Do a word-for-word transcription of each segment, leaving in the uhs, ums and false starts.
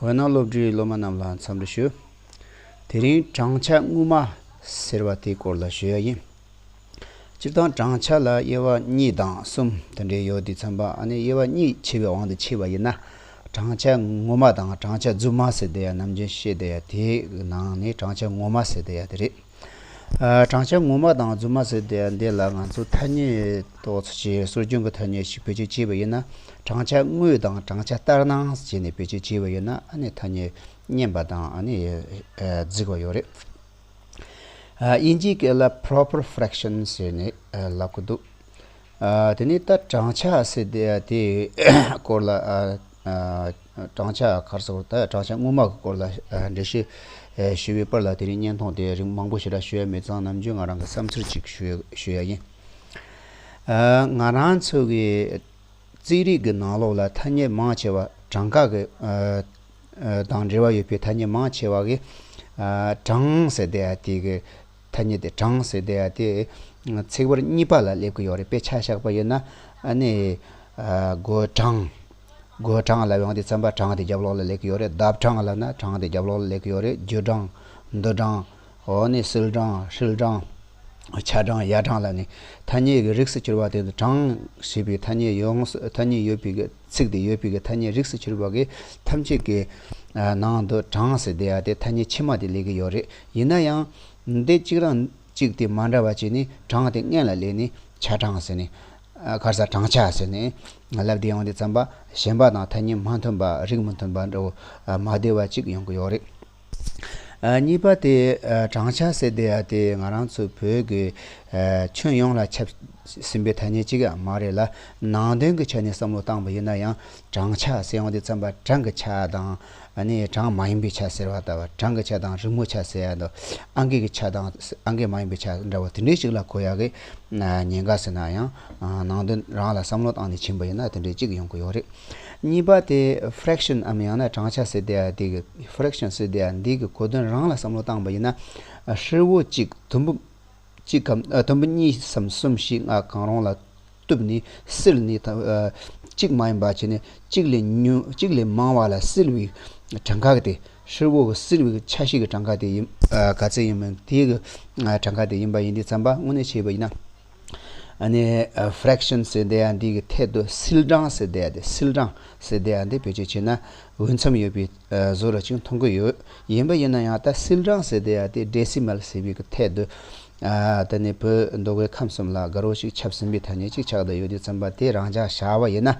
བོད་ནང་སློབ་གྲྭའི་སློབ་མ་རྣམས་ལ་འཚམས་འདྲི་ཞུ། དེ་རིང་བགྲང་བྱ་དངོས་མ་ཟེར་བ་དེའི་སྐོར་ལ་ཞུ་ཡ་ཡིན། སྤྱིར་བཏང་བགྲང་བྱ་ལ་དབྱེ་བ་གཉིས་དང་གསུམ་དེ་འདྲའི་ཡོད་དུས་ཙམ་པ། ཨ་ནི་དབྱེ་བ་གཉིས་ཕྱེ་བའི་དབང་དུ་ཕྱེ་བ་ཡིན་ན། བགྲང་བྱ་ངོ་མ་དང་བགྲང་བྱ་རྫུན་མ་ཟེར་བསྡད་ཡ། ནམ་རྒྱུན་བཤད་བསྡད་ཡ་དེའི་ནང་ནས་བགྲང་བྱ་ངོ་མ་ཟེར་བསྡད་ཡ་དེ་རེད། ཨ། བགྲང་བྱ་ངོ་མ་དང་རྫུན་མ་ཟེར་དེ་འདི་ལ་ང་ཚོ་ཐ་སྙད་ཏོག་ཙམ་ཅིག་སྲོལ་རྒྱུན་གྱི་ཐ་སྙད་ཞིག་བེད་སྤྱོད་བྱས་པ་ཡིན་ན། བགྲང་བྱ་དངོས་དང་བགྲང་བྱ་ལྟར་སྣང་བྱས་ནས་བེད་སྤྱོད་བྱས་པ་ཡིན་ན། ཨ་ནི་ཐ་སྙད་སྙན་པ་དང་། ཨ་ནི་ཨ་རྫིག་པ་ཡོད་རེད། ཨ། དབྱིན་ཇིའི་སྐད་ལ་proper fraction ཟེར་ནས་ཨ་ལབ་ཀྱི་འདུག། ཨ། དེ་ནས་ད་བགྲང་བྱ་ཟེར་དེ་དེའི་སྐོར་ལ། ཨ། ཨ། བགྲང་བྱ་ག་རེ་ཟེར། ད་བགྲང་བྱ་དངོས་མ་གི་སྐོར་ལ་ཨ་འགྲེལ་བཤད་ཨ་ཞུ་བའི་བར་ལ། དེ་རིང་བརྙན་ཐུང་དེ་རིང་མང་པོ་ཞེ་དྲག་ཞུ་ཡ་མེད་ཙང་། ནམ་རྒྱུན་ང་རང་གི་བསམ་ཚུལ་ཅིག་ཞུ་ཞུ་ཡ་ཡིན། ཨ། ང་རང་ཚོ་གི་རྩིས་རིག་གི་ནང་ལོགས་ལ་ཐ་སྙད་མང་ཆེ་བ་གྲངས་ཀ་གི་ཨ་ཨ་དང་འབྲེལ་བ་ཡོད་པའི་ཐ་སྙད་མང་ཆེ་བ་གི། ཨ། གྲངས་ཟེར་བསྡད་ཡ་དེ་གི་ཐ་སྙད་དེ། གྲངས་ཟེར་བསྡད་ཡ་དེ་ཚེག་བར་གཉིས་པ་ལ་སླེབས་ཀྱི་ཡོད་རེད། དཔེ་ཆ་བཞག་པ་ཡིན་ན། ཨ་ནི་ཨ་སྒོ་གྲངས། སྒོ་གྲངས་ལབ་ཡོང་དུས་ཙམ་པ་གྲངས་དེ་རྒྱབ་ལོགས་ལ་སླེབས་ཀྱི་ཡོད་རེད། ལྡབ་གྲངས་ལབ་ན་གྲངས་དེ་རྒྱབ་ལོགས་ལ་སླེབས་ཀྱི་ཡོད་རེད། རྒྱུ་གྲངས། འདུ་གྲངས། འོ་ནི་སིལ་གྲངས། ཧྲིལ་གྲངས། ཆ་གྲངས། ཡ་གྲངས་ལབ་ནས་ཐ་སྙད་ཀྱི་རིགས་སུ་གྱུར་པ་དེ་ཚོ། གྲངས་ཞེས་པའི་ཐ་སྙད་ཡོངས་སུ། ཐ་སྙད་ཡོད་པའི་གི། ཚིག་དེ་ཡོད་པའི་གི་ཐ་སྙད་རིགས་སུ་གྱུར་པ་གི་ཐམས་ཅད་ཀྱི་ཨ་ནང་དུ་གྲངས་ཟེར་བསྡད་ཡ་དེ་ཐ་སྙད་ཕྱི་མ་དེ་སླེབས་ཀྱི་ཡོད་རེད། ཡིན་ན་ཡང་འདི་གཅིག་རང་གཅིག་དེ་མ་འདྲ་བ་བྱས་ནས་གྲངས་དེ་སྔོན་ལ་སླེབས་ནས་ཆ་གྲངས་ཟེར་ནས། ཨ། ག་རེ་ཟེར། བགྲང་བྱ་ཟེར་ནས་ལབ་བསྡད་ཡོང་དུས་ཙམ་པ། གཞན་པ་དང་ཐ་སྙད་མ་མཐུན་པ། རིགས་མི་མཐུན་པ་འདྲ་བོ་ཨ་མ་བདེ་བ་ཅིག་ཡོང་གི་ཡོད་རེད། ཨ། གཉིས་པ་དེ། ཨ། བགྲང་བྱ་ཟེར་བསྡད་ཡ་དེ་ང་རང་ཚོ་བོད་ཀྱི་ཨ་ཁྱོན་ཡོངས་ལ་ཁྱབ་ཟིན་པའི་ཐ་སྙད་ཅིག་ཡང་མ་རེད་ལ། ནང་དོན་གྱི་ཆ་ནས་བསམ་བློ་བཏང་པ་ཡིན་ན་ཡང་། བགྲང་བྱ་ཟེར་ཡོང་དུས་ཙམ་པ་བགྲང་གི་བྱ་དང་། ཨ་ནི་གྲངས་མ་ཡིན་པའི་ཆ་ཟེར་བ་ལྟ་བུ། བགྲང་གི་བྱ་དང་རི་མོའི་ཆ་ཟེར་ཡ་དང་། ཨང་ཀི་གི་ཆ་དང་ཨང་ཀི་མ་ཡིན་པའི་ཆ་འདྲ་བོ་དེ་འདྲའི་ཞིག་ལ་གོ་ཡ་གི་ཉེན་ཁ་ཟེར་ན་ཡང་། ཨ། ནང་དོན་རང་ལ་བསམ་བློ་བཏང་ནས་ཕྱིན་པ་ཡིན་ན་དེ་འདྲའི་གཅིག་ཡོང་གི་ཡོད་རེད། གཉིས་པ་དེ་fraction་འམ་ཡང་ན་བགྲང་བྱ་ཟེར་བསྡད་ཡ་དེ་གི། fraction་ཟེར་བསྡད་ཡ་འདི་གི་གོ་དོན་རང་ལ་བསམ་བློ་བཏང་པ་ཡིན་ན། ཨ། ཧྲིལ་བོ་གཅིག། དུམ་བུ་གཅིག་གམ། ཨ། དུམ་བུ་གཉིས་སམ་གསུམ་ཞིག་ང་གང་རུང་ལ་གཏུབ་ནས་བསིལ་ནས། ཨ། གཅིག་མ་ཡིན་པ་བྱས་ནས་གཅིག་ལས་ཉུང་། གཅིག་ལས་མང་བ་ལ་བསིལ་བའི་གྲངས་ཀ་དེ། ཧྲིལ་བོ་གི་བསིལ་བའི་ཆ་ཤས་ཀྱི་གྲངས་ཀ་དེ་ཡིན། ཨ། ག་ཚད་ཡིན་མིན་དེའི་གི། ཨ། གྲངས་ཀ་དེ་ཡིན་པ་ཡིན་དུས་ཙམ་པ། དངོས་གནས་བྱས་པ་ཡིན་ན། ཨ་ནི་fraction་ཟེར་བསྡད་ཡ་འདི་གི་ཐད་དུ་བསིལ་གྲངས་ཟེར་བསྡད་ཡ་དེ། བསིལ་གྲངས་ཟེར་བསྡད་ཡ་འདི་བེད་སྤྱོད་བྱས་ན་འོས་འཚམ་ཡོད་པའི་བཟོ་འདྲ་ཅིག་མཐོང་གི་ཡོད། ཡིན་པ་ཡིན་ན་ཡང་ད་བསིལ་གྲངས་ཟེར་བསྡད་ཡ་དེ་decimal་ཟེར་བའི་གི་ཐད་དུ། ཨ། ད་ནི་བོད་མདོ་དབུས་ཁམས་གསུམ་ལ་དགའ་རབ་ཅིག་ཁྱབ་ཟིན་པའི་ཐ་སྙད་ཅིག་ཆགས་བསྡད་ཡོད་དུས་ཙམ་པ། དེ་རང་འཇགས་བཞག་པ་ཡིན་ན།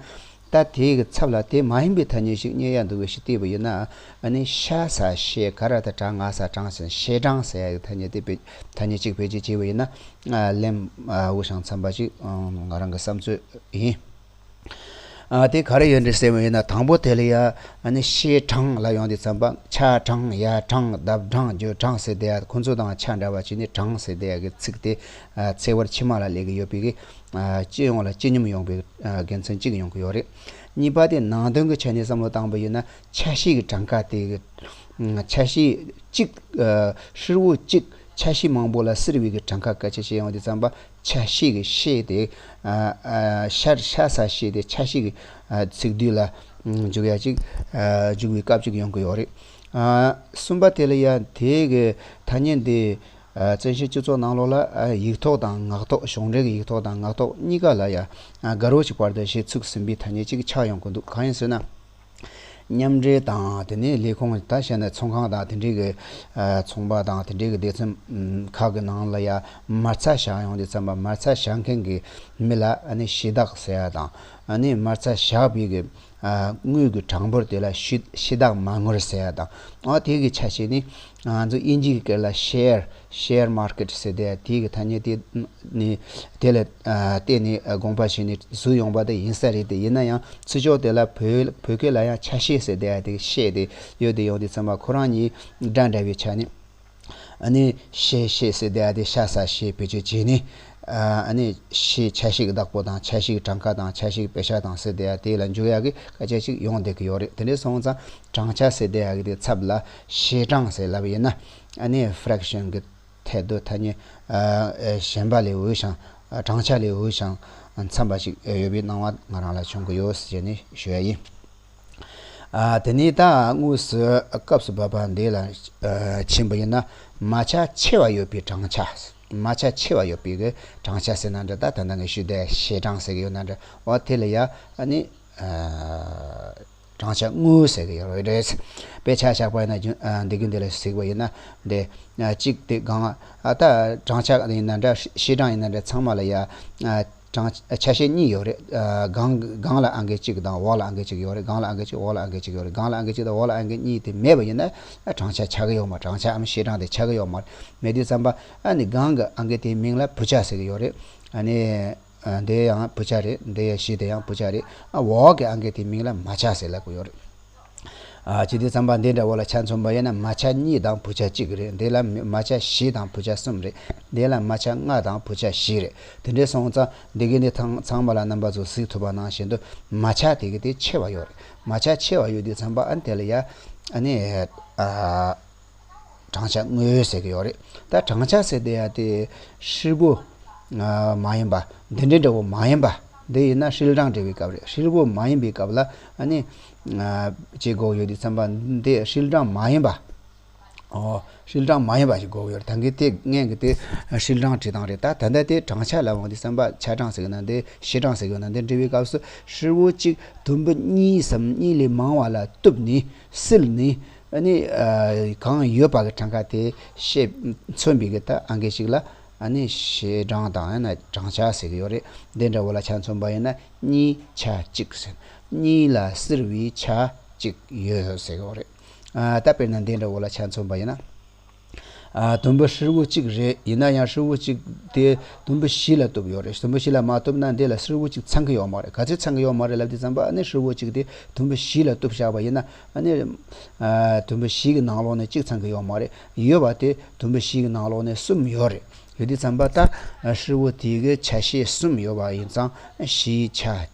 ད་དེའི་གི་ཚབ་ལ་དེ་མ་ཡིན་པའི་ཐ་སྙད་ཅིག་རྙེད་ཡ་འདུག་གི་ཞིག་བལྟས་པ་ཡིན་ན། ཨ་ནི་ཤ་ཟ་ཤས། ག་ར་ད་གྲ་ང་ས་གྲངས་ཟེར། ཤས་གྲངས་ཟེར་ཡ་གི་ཐ་སྙད་དེ་བེད། ཐ་སྙད་ཅིག་བེད་སྤྱོད་བྱས་པ་ཡིན་ན། ཨ། ལན། ཨ། འོས་ཤིང་འཚམ་པ་ཅིག། ཨ། ང་རང་གི་བསམ་ཚུལ་ཡིན། ཨ། དེ་ག་རེ་ཡོད་འདྲི་ཟེར་བ་ཡིན་ན། དང་པོ་དེ་ལ་ཡ། ཨ་ནི་ཤས་གྲངས་ལ་ཡོང་དུས་ཙམ་པ། ཆ་གྲངས། ཡ་གྲངས། ལྡབ་གྲངས། རྒྱུ་གྲངས་ཟེར་བསྡད་ཡ། ཁོ་ཚོ་དང་ཆ་འདྲ་བ་བྱས་ནས་གྲངས་ཟེར་བསྡད་ཡ་གི་ཚིག་དེ། ཨ། ཚེག་བར་ཕྱི་མ་ལ་སླེབས་ཀྱི་ཡོད་པའི་གི། ཨ། སྤྱི་ཡོངས་ལ་སྤྱི་སྙོམས་ཡོང་པའི། ཨ། དགེ་མཚན་གཅིག་ཡོང་གི་ཡོད་རེད། གཉིས་པ་དེ་ནང་དོན་གྱི་ཆ་ནས་བསམ་བློ་བཏང་པ་ཡིན་ན། ཆ་ཤས་ཀྱི་གྲངས་ཀ་དེ་གི། ཨ། ཆ་ཤས་གཅིག། ཨ། ཧྲིལ་བོ་གཅིག་ཆ་ཤས་མང་པོ་ལ་བསིལ་བའི་གི་གྲངས་ཀ་སྐད་ཆ་བཤད་ཡོང་དུས་ཙམ་པ། ཆ་ཤས་ཀྱི་ཤས་དེ། ཨ། ཨ། ཤ། ཤ་ཟ་ཤས་དེ་ཆ་ཤས་ཀྱི། ཨ། ཚིག་སྡུད་ལ། ཨ། འཇུག་ཡ་ཅིག། ཨ། འཇུག་པའི་སྐབས་ཅིག་ཡོང་གི་ཡོད་རེད། ཨ། གསུམ་པ་དེ་ལ་ཡ་དེ་གི་ཐ་སྙད་འདི། ཨ། བཙན་བྱོལ་སྤྱི་ཚོགས་ནང་ལོགས་ལ། ཨ། ཡིག་ཐོག་དང་ངག་ཐོག། གཞུང་འབྲེལ་གྱི་ཡིག་ཐོག་དང་ངག་ཐོག་གཉིས་ཀ་ལ་ཡ། ཨ། དགའ་རབ་ཅིག་བར་དུ་གཞི་ཚུགས་ཟིན་པའི་ཐ་སྙད་ཅིག་ཆགས་ཡོང་གི་འདུག། གང་ཡིན་ཟེར་ན། མཉམ་འབྲེལ་དང་། དེ་ནས་ལས་ཁུངས། ད་བཤད་ན་ཚོང་ཁང་དང་དེ་འདྲའི་གི། ཨ། ཚོང་པ་དང་དེ་འདྲའི་གི་སྡེ་ཚན་ཁག་གི་ནང་ལ་ཡ་མ་རྩ་བཞག་ཡོང་དུས་ཙམ་པ། མ་རྩ་བཞག་མཁན་གྱི་མི་ལ། ཨ་ནི་ཞུ་དག་ཟེར་ཡ་དང་། ཨ་ནི་མ་རྩ་བཞག་པའི་གི། ཨ། དངུལ་གྱི་གྲངས་འབོར་དེ་ལ་ཞུ། ཞུ་དག་མ་དངུལ་ཟེར་ཡ་དང་། ཨ། དེ་གི་ཆ་ཤས་ནི་ང་ཚོ་དབྱིན་ཇིའི་སྐད་ལ་ཤེར། ཤེར་མར་ཀེཊ་ཟེར་བསྡད་ཡ་དེ་གི་ཐ་སྙད་དེ་ནི། དེ་ལ། ཨ། བརྟེན་ནས། ཨ། དགོངས་པ་བཞེས་ནས་བཟོས་ཡོང་པ་དེ་ཡིན་ས་རེད། དེ་ཡིན་ན་ཡང་ཚིག་སྦྱོར་དེ་ལ་བོད། བོད་སྐད་ལ་ཡང་ཆ་ཤས་ཟེར་བསྡད་ཡ་དེ་གི་ཤས་དེ་ཡོད་དེ་ཡོང་དུས་ཙམ་པ། ཁོ་རང་གཉིས་སྒྲ་འདྲ་བའི་ཆ་ནས། ཨ་ནི་ཤས། ཤས་ཟེར་བསྡད་ཡ་དེ་ཤ་ཟ་ཤས་བེད་སྤྱོད་བྱས་ནས། ཨ། ཨ་ནི་ཤས། ཆ་ཤས་ཀྱི་བདག་པོ་དང་། ཆ་ཤས་ཀྱི་གྲངས་ཀ་དང་། ཆ་ཤས་ཀྱི་པེ་ཤ་དང་ཟེར་བསྡད་ཡ་དེ་ལ་འཇུག་ཡ་གི་སྐད་ཆ་ཅིག་ཡོང་བསྡད་ཀྱི་ཡོད་རེད། དེ་འདྲ་སོང་ཙང་བགྲང་བྱ་ཟེར་བསྡད་ཡ་གི་དེ་ཚབ་ལ་ཤས་གྲངས་ཟེར་ལབ་པ་ཡིན་ན། ཨ་ནི་fraction་གི་ཐད་དུ་ཐ་སྙད། ཨ། གཞན་པ་ལས་འོས་ཤིང་། བགྲང་བྱ་ལས་འོས་ཤིང་འཚམ་པ་ཞིག་ཡོད་པའི་སྣང་བ་ང་རང་ལ་བྱུང་གི་ཡོད་ཟེར་ནས་ཞུ་ཡ་ཡིན། ཨ། དེ་ནས་ད་དངོས་སུ་སྐབས་སུ་བབ་པ་འདི་ལ་ཨ་ཕྱིན་པ་ཡིན་ན། མ་ཆ་ཆེ་བ་ཡོད་པའི་བགྲང་བྱ། མ་ཆ་ཆེ་བ་ཡོད་པའི་གི་བགྲང་བྱ་ཟེར་ན་འདྲ། ད་ད་ནང་གི་ཞུ་དེ་བྱེད་བགྲང་ཟེར་གི་ཡོད་ན་འདྲ། འོ་དེ་ལ་ཡ་ཨ་ནི་ཨ་བགྲང་བྱ་དངོས་ཟེར་གི་ཡོད་རེད། དཔེ་ཆ་བཞག་པ་ཡིན་ན་རྒྱུ་ཨ་འདི་གི་འདི་ལ་གཟིགས་པ་ཡིན་ན། འདི་ཨ་གཅིག་དེ་གང་ཨ་ད་བགྲང་བྱ་ཡིན་ན་འདྲ། བྱེད་བགྲང་ཡིན་ན་འདྲ། ཚང་མ་ལ་ཡ་ཨ་བགྲང་ཆ་ཤས་གཉིས་ཡོད་རེད། ཨ་སྒང་སྒང་ལ་ཨང་ཀི་གཅིག་དང་འོག་ལ་ཨང་ཀི་གཅིག་ཡོད་རེད། སྒང་ལ་ཨང་ཀི་གཅིག་འོག་ལ་ཨང་ཀི་གཅིག་ཡོད་རེད། སྒང་ལ་ཨང་ཀི་གཅིག་དང་འོག་ལ་ཨང་ཀི་གཉིས་དེ་མེད་པ་ཡིན་ན་ཨ་བགྲང་བྱ་ཆགས་ཀྱི་ཡོད་མ་རེད། བགྲང་བྱའམ་བྱེད་བགྲང་དེ་ཆགས་ཀྱི་ཡོད་མ་རེད། མེད་དུས་ཙམ་པ་ཨ་ནི་སྒང་གི་ཨང་ཀི་དེའི་མིང་ལ་བུ་ཆ་ཟེར་གྱི་ཡོད་རེད། ཨ་ནི་ཨ་འདི་ཡང་བུ་ཆ་རེད། འདི་ཡང་བྱེད་དེ་ཡང་བུ་ཆ་རེད། ཨ་འོག་གི་ཨང་ཀི་དེའི་མིང་ལ་མ་ཆ་ཟེར་ལབ་ཀྱི་ཡོད་རེད། ཨ་བྱེད་དུས་ཙམ་པ་འདི་འདྲ་བོ་ལ་ཆ་མཚོན་པ་ཡིན་ན། མ་ཆ་གཉིས་དང་བུ་ཆ་གཅིག་རེད། འདི་ལ་མ་ཆ་བཞི་དང་བུ་ཆ་གསུམ་རེད། འདི་ལ་མ་ཆ་ལྔ་དང་བུ་ཆ་བཞི་རེད། དེ་འདྲའི་སོང་ཙང་འདི་གི་ནི་ཐང་ཚང་མ་ལ་རྣམ་པ་ཚོ་གཟིགས་ཐུབ་པ་ནང་བཞིན་དུ་མ་ཆ་དེ་གི་དེ་ཆེ་བ་ཡོད་རེད། མ་ཆ་ཆེ་བ་ཡོད་དུས་ཙམ་པ་ཨ་ནི་དེ་ལ་ཡ་ཨ་ནི་ཨ་བགྲང་བྱ་དངོས་ཟེར་གི་ཡོད་རེད། ད་བགྲང་བྱ་ཟེར་དེ་ཡ་དེ་ཧྲིལ་པོ་ཨ་མ་ཡིན་པ། འདི་འདྲའི་འདྲ་བོ་མ་ཡིན་པ། འདི་ཡིན་ན་ཧྲིལ་བགྲང་འབྲེལ་བའི་སྐབས་རེད། ཧྲིལ་པོ་མ་ཡིན་པའི་སྐབས་ལ་ཨ་ནི་ཨ་ཅེས་དགོས་ཡོད་དུས་ཙམ་པ་འདི་ཧྲིལ་བགྲང་མ་ཡིན་པ། ཨོ། ཧྲིལ་བགྲང་མ་ཡིན་པ་ཞིག་དགོས་ཀྱི་ཡོད་རེད། ད་གིན་དེ་སྔོན་གྱི་དེ་ཧྲིལ་བགྲང་བྲིས་སྟངས་རེད། ད་ད་ལྟ་དེ་བགྲང་བྱ་ལབ་ཡོང་དུས་ཙམ་པ་ཆ་བགྲང་ཟེར་གི་ན་འདི་བྱེད་བགྲང་ཟེར་གི་ན་འདི་འབྲི་བའི་སྐབས་སུ་ཧྲིལ་པོ་གཅིག་དུམ་བུ་གཉིས་སམ་གཉིས་ལས་མང་བ་ལ་གཏུབ་ནས་བསིལ་ནས་ཨ་ནི་ཨ་གང་ཡོད་པ་གི་གྲངས་ཀ་དེ་ཤེས་མཚོན་པའི་གི་ད་ཨང་ཀི་ཞིག་ལ་ཨ་ནི་བྱེད་བགྲང་དང་ཡང་ན་བགྲང་བྱ་ཟེར་གི་ཡོད་རེད། འདི་འདྲ་བོ་ལ་ཆ་མཚོན་པ་ཡིན་ན་གཉིས་ཆ་གཅིག་ཟེར། གཉིས་ལ་བསིལ་བའི་ཆ་གཅིག་ཡོད་ཟེར་གི་ཡོད་རེད། ཨ་ད་དཔེར་ན་འདི་འདྲ་བོ་ལ་ཆ་མཚོན་པ་ཡིན་ན། ཨ་དུམ་བུ་ཧྲིལ་བོ་གཅིག་རེད། ཡིན་ན་ཡང་ཧྲིལ་བོ་གཅིག་དེ་དུམ་བུ་བཞི་ལ་གཏུབ་ཡོད་རེད། དུམ་བུ་བཞི་ལ་མ་གཏུབ་ན་འདི་ལ་ཧྲིལ་བོ་གཅིག་ཚང་གི་ཡོད་མ་རེད། ག་ཚོད་ཚང་གི་ཡོད་མ་རེད་ལབ་དུས་ཙམ་པ་ཨ་ནི་ཧྲིལ་བོ་གཅིག་དེ་དུམ་བུ་བཞི་ལ་གཏུབ་བཞག་པ་ཡིན་ན་ཨ་ནི་ཨ་དུམ་བུ་བཞི་གི་ནང་ལོགས་ནས་གཅིག་ཚང་གི་ཡོད་མ་རེད། ཡོད་པ་དེ་དུམ་བུ་བཞི་གི་ནང་ལོགས་ནས་གསུམ་ཡོད་རེད། ཡོད་དུས་ཙམ་པ་ད་ཧྲིལ་བོ་དེ་གི་ཆ་ཤས་གསུམ་ཡོད་པ་ཡིན་ཙང་བཞིའི་ཆ།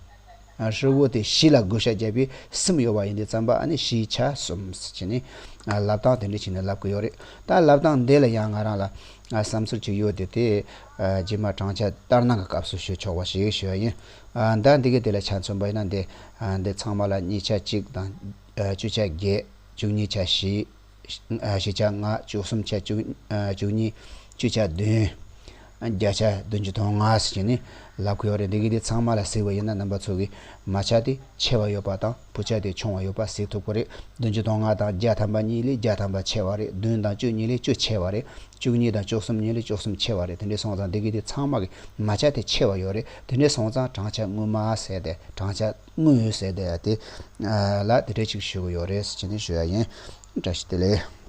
ཧྲིལ་བོ་དེ་བཞི་ལ་བགོ་བཤའ་བརྒྱབ་པའི་གསུམ་ཡོད་པ་ཡིན་དུས་ཙམ་པ་ཨ་ནི་བཞིའི་ཆ་གསུམ་ཟེར་བྱས་ནས་ལབ་སྟངས་དེ་འདྲ་བྱས་ནས་ལབ་ཀྱི་ཡོད་རེད། ད་ལབ་སྟངས་འདི་ལ་ཡང་ང་རང་ལ་བསམ་ཚུལ་ཅིག་ཡོད་དེ། དེ་རྗེས་མ་བགྲང་བྱ་ལྟར་སྣང་གི་སྐབས་སུ་ཞུ་ཆོག་པ་ཞིག་ཞུ་ཡ་ཡིན། ད་འདི་གའི་དེ་ལ་ཆ་མཚོན་པ་ཡིན་ན་འདི་འདི་ཚང་མ་ལ་གཉིས་ཆ་གཅིག་དང་བཅུ་ཆ་བརྒྱད། བཅུ་གཉིས་ཆ་བཞི། བཞི་ཆ་ལྔ། བཅུ་གསུམ་ཆ་བཅུ་བཅུ་གཉིས། བཅུ་ཆ་བདུན། བརྒྱ་ཆ་བདུན་ཅུ་དོན་ལྔ་ཟེར་བྱས་ནས་ལབ་ཀྱི་ཡོད་རེད། འདི་གི་དེ་ཚང་མ་ལ་གཟིགས་པ་ཡིན་ན་རྣམ་པ་ཚོ་གིས་མ་ཆ་དེ་ཆེ་བ་ཡོད་པ་དང་བུ་ཆ་དེ་ཆུང་བ་ཡོད་པ་གཟིགས་ཐུབ་ཀྱི་རེད། བདུན་ཅུ་དོན་ལྔ་དང་བརྒྱ་ཐམ་པ་གཉིས་ལས་བརྒྱ་ཐམ་པ་ཆེ་བ་རེད། བདུན་དང་བཅུ་གཉིས་ལས་བཅུ་ཆེ་བ་རེད། བཅུ་གཉིས་དང་བཅུ་གསུམ་གཉིས་ལས་བཅུ་གསུམ་ཆེ་བ་རེད། དེ་འདྲ་སོང་ཙང་འདི་གི་དེ་ཚང་མ་གི་མ་ཆ་དེ་ཆེ་བ་ཡོད་རེད། དེ་འདྲ་སོང་ཙང་བགྲང་བྱ་དངོས་མ་ཟེར་ཏེ་བགྲང་བྱ་དངོས་ཟེར་ཏེ་དེ་ལ་དེ་འདྲ་ཅིག་ཞུ་གི་ཡོད་རེད་ཟེར་བྱས་ནས་ཞུ་ཡ་ཡིན། བཀྲ་ཤིས་བདེ་ལེགས།